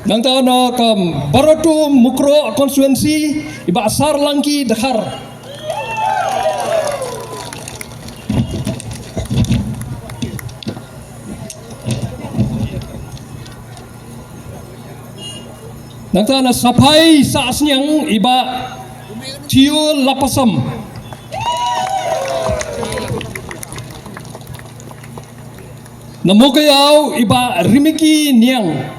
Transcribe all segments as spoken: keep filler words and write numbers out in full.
Nangta na ka Barato Mukroh constituency i Bah Sarlangki Dkhar. Nangta na Saphai Sahsniang i Bah Tio Lapasam. Na Mowkaiaw i Bah Rimiki Niang.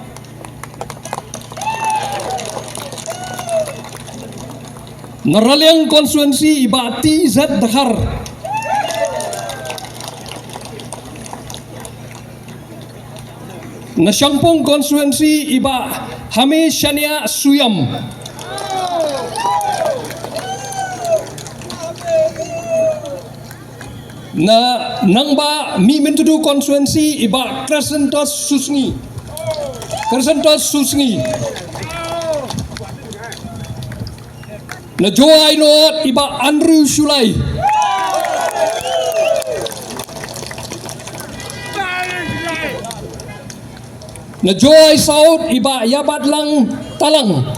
Na Raliang constituency i Bah T Z Dkhar. Na Shangpung constituency i Bah Hami Shania Suyam. Na Nangbah Mihmyntdu constituency i Bah Crescentus Susngi. Crescentus Susngi. Na Jowai North i Bah Andrew Shullai. Na Jowai South i Bah Yabatlang Talang.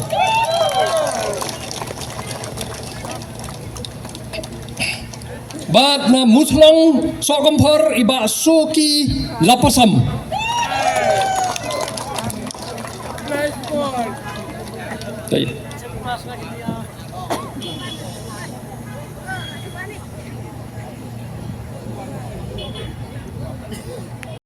Bad na Muslong Sohkymphor i Bah Soki Lapasam. Thank you.